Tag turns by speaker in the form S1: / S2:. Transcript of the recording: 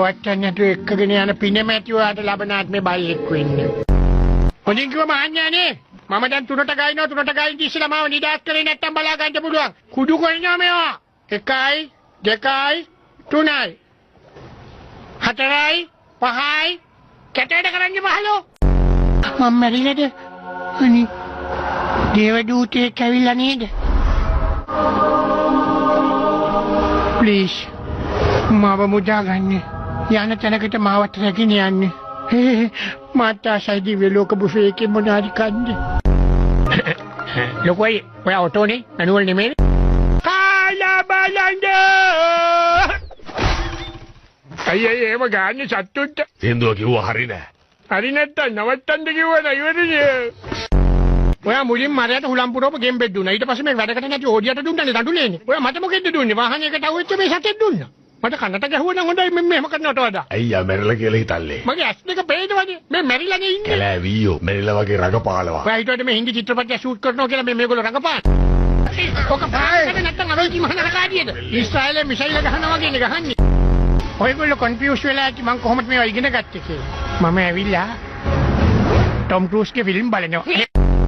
S1: නවත්තන්න නැතුව එක්කගෙන යන පිනම ඇති ඔයාට ලබන ආත්මේ බල්ලෙක් වෙන්න. හොඳින් කිව්වම අහන්නේ නේ. මම දැන් තුනට ගයින්නවා තුනට ගයින් ඉස්සෙල්ලා මාව නිදාස් කරේ නැත්තම් බලා ගන්න පුළුවන්. කුඩු කරනවා මේවා. 1යි 2යි 3යි 4යි 5යි කැටයට කරන්නේ පහලෝ. මම මැරිලාද? අනේ දේවදූතයෙක් ඇවිල්ලා නේද? ප්ලීස් මාව මුදා ගන්න. යන තැනකට මාවත් රැගෙන යන්න. මාත් ආසයි දිව්‍ය ලෝක බුෆේ එකේ මොනාරි කන්න. ලොකෝයි ඔයා ඔටෝනේ මැනුවල් නෙමෙයි. කාලා බලන්න. අයියේ එහෙම ගාන්නේ සත්තුන්ට.
S2: සින්දුව කිව්වා හරි නෑ.
S1: හරි නැත්තම් නවත්තන්න කිව්වා නෑ ඉවරනේ. ඔයා මුලින් මරයට හුලම් පුරවපු ගෙම්බෙක් දුන්නා. ඊට පස්සේ මේ වැඩකට නැති ඕඩියට දුන්නානේ දඬුලේනේ. ඔයා මට මොකෙද්ද දුන්නේ? වාහනයකට අහුවෙච්ච මේ සතෙක් දුන්නා. මට කනට ගැහුවා නම් හොඳයි මම මෙහෙම කරනවට වඩා.
S2: ඇයි යා මැරිලා කියලා හිතන්නේ?
S1: මගේ ඇස් දෙක පේනවනේ. මේ මැරිලානේ ඉන්නේ.
S2: කැලෑ වීයෝ මැරිලා වගේ රඟපානවා.
S1: ඔයා හිතුවද මේ හින්දි චිත්‍රපටය ෂූට් කරනවා කියලා මේ මේගොල්ලෝ රඟපාන? ඔක පාරකට නැත්තම් අවල් කි මහ නරකාදියද? ඊශ්‍රායලේ මිසයිල ගහනවා වගේනේ ගහන්නේ. ඔයගොල්ලෝ කන්ෆියුස් වෙලා ඇති මං කොහොමද මේවා ඉගෙන ගත්තේ කියලා. මම ඇවිල්ලා ටොම් ක්‍රූස්ගේ ෆිල්ම් බලනවා.